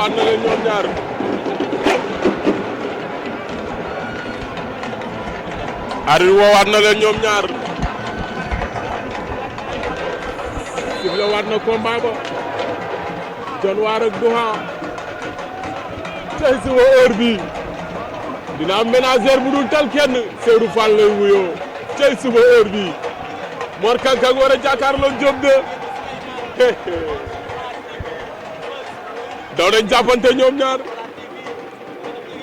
waat na leen ñoom ñaar arbitre woowaat na leen ñoom ñaar sifflé waat na combat ba Djone War ak Douha tey suba heure bi dina am ménagère bu dul tal kenn Seydou Fall lay wuyoo tey suba heure bi Mor Kankang war a jàkkaarloo Diop de daw dañ jàppante ñoom ñaar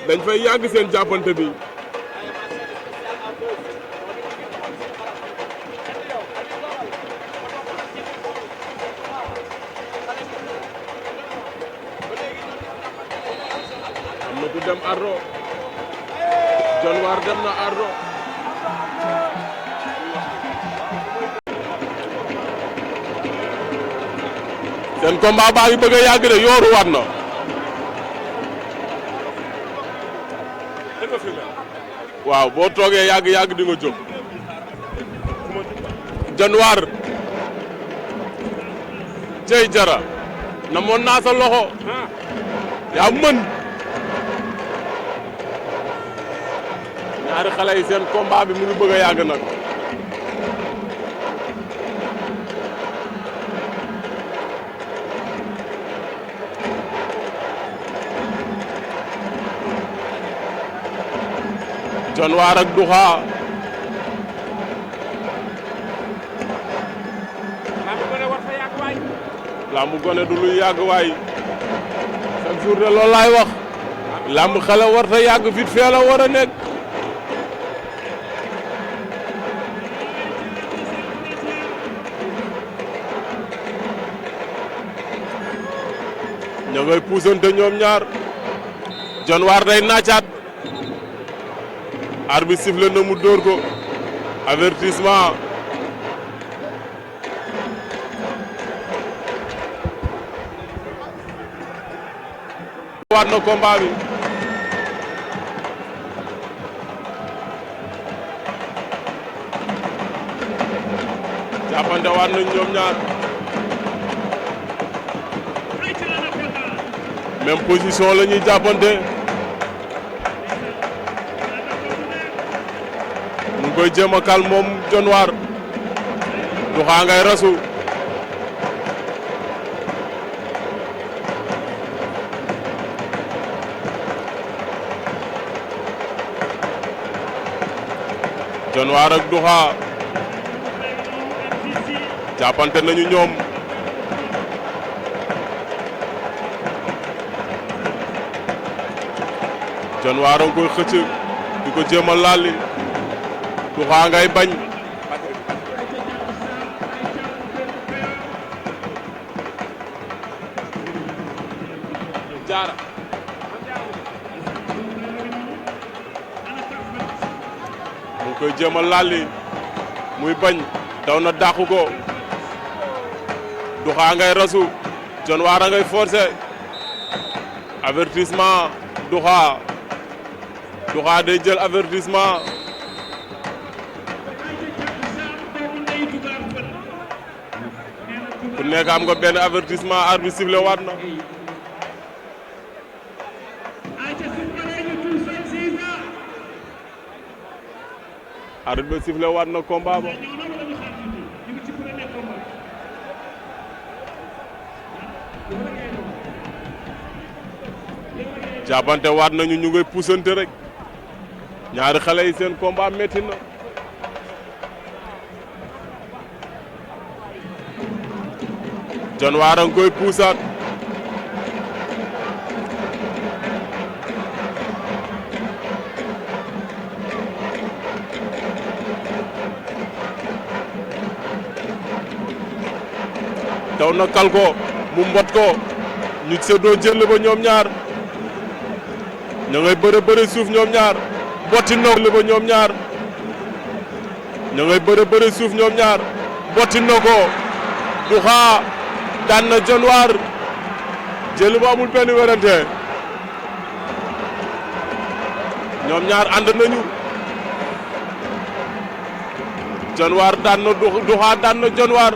dañ fay yàgg seen jàppante bi am na ku dem ardo Djone War dem na ardo seen combat baa ngi bëgg a yàgg de yooru waat na waaw boo toogee yàgg di nga jóg Djone War cey jara na moon naa sa loxo yaa mën ñaari xale yi seen combat bi mu ngi bëgg a yàgg nag Djone War ak Douha lamb gone du luy yàgg waay chaque jour de loolu laay wax lamb xale war ta yàgg vite fait la war a nekk ña ngay puusante ñoom ñaar Djone War day naacaat arbitre sifflé na mu dóor ko avertissement waat na combat bi jàppante waat nañ ñoom ñaar même position la ñuy jàppante mu ngi koy jéem a kal moom Djone War Douha ngay rasu Djone War ak Douha jàppante nañu ñoom Djone War a ngi koy xëcc di ko jéem a lalli Douha ngay bañ jaara mu ngi koy jéem a lalli muy bañ daw na dàqu ko Douha ngay rasu Djone War a ngay forcé avertissement Douha day jël avertissement ku nekk am nga benn avertissement arbitre sifflé waat na arbitre sifflé waat na combat ba jàppante waat nañu ñu ngay puusante rek ñaari xale yi seen combat metti na Djone War a ngi koy puusaat daw na kal ko mu mbot ko ñu seddoo jël ba ñoom ñaar ña ngay bëre suuf ñoom ñaar botti na ko ñoom ñaar ña ngay bëre suuf ñoom ñaar botti na ko Douha daan na Djone War jël ba amul benn werante ñoom ñaar ànd nañu Djone War daan na Douha daan na Djone War